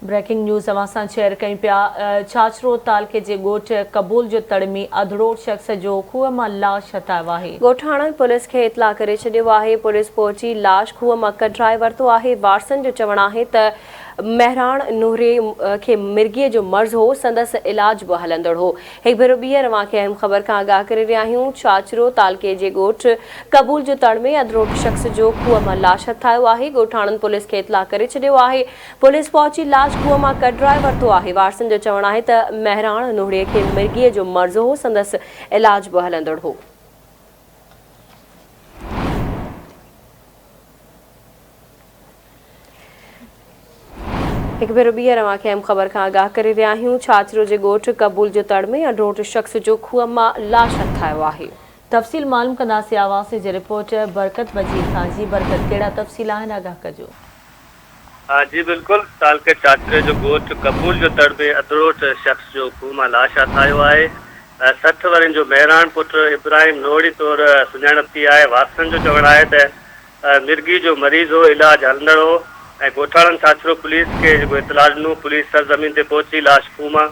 Breaking news اوهان سان share ڪيون پيا ڇاڇرو تعلقي جي ڳوٺ قبول جو تڙ ۾ اڌڙوٽ شخص جو کوهه مان لاش هٿ آيو آهي. ڳوٺاڻن پوليس کي اطلاع ڪري ڇڏيو آهي، پوليس پهچي لاش کوهه مان ڪڍرائي ورتو آهي، وارثن جو چوڻ آهي ته مهراڻ نوحري کي مرگي جو مرض هو، سندس علاج به هلندڙ هو. هڪ ڀيرو ٻيهر اوهان کي اهم خبر کان آگاهه ڪري رهيا آهيون، ڇاڇرو تعلقي جي ڳوٺ قبول جو تڙ ۾ اڌڙوٽ شخص جو کوهه مان لاش هٿ آيو آهي، ڳوٺاڻن پوليس کي اطلاع ڪري ڇڏيو آهي، پوليس پهچي لاش کوهه مان ڪڍرائي ورتو آهي، وارثن جو چوڻ آهي ته مهراڻ نوحڙي کي مرگيء جو مرض هو، سندس علاج به هلندڙ هو. هڪ ڀيرو ٻيهر اوهان کي اهم خبر کان آگاهه ڪري رهيا آهيون، ڇاڇرو جي ڳوٺ قبول جو تڙ ۾ اڍوٽ شخص جو کوهه مان لاش هٿ آيو آهي. تفصيل معلوم ڪنداسين آواسي جي رپورٽر برڪت مجيد کان جي برڪت ڪهڙا تفصيل آهن آگاهه ڪجو. جي بلڪل تعلقي چاچري جو ڳوٺ قبول جو تڙ ۾ اڌڙوٽ شخص جو کوهه مان لاش هٿ آيو آهي. 60 ورهين جو مهراڻ پٽ ابراهيم نوهڙي طور سڃاڻپ ٿي آهي. وارثن جو چوڻ آهي ته مرگي جو مريض هو، علاج هلندڙ هو ۽ ڳوٺاڻن ڇاڇرو پوليس کي جيڪو اطلاع ڏنو، پوليس سرزمين تي پهچي لاش کوهه مان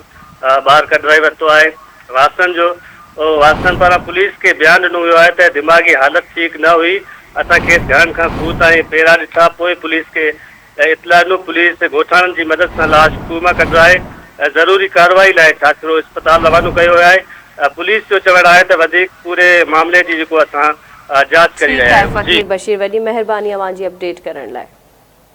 ٻاهر ڪڍرائي ورتو آهي. وارثن جو وارثن پاران پوليس کي بيان ڏنو ويو آهي ته دماغي حالت ٺيڪ نه هئي، اسان کيس گهرن کان کوهه تائين پيرا ڏٺا، پوء پوليس کي اطلاع ڏنو، پوليس ڳوٺاڻن جي مدد سان لاش کوهه مان ڪڍرائي ضروري ڪارروائي لاء ڇاڇرو اسپتال روانو ڪيو ويو آهي، پوليس جو چوڻ آهي ته وڌيڪ پوري معاملي جي جيڪو اسان جاچ ڪري ٺيڪ رهيا آهي آهيون. جي. فقير بشير وڏي مهرباني اوهان جي اپڊيٽ ڪرڻ لاء.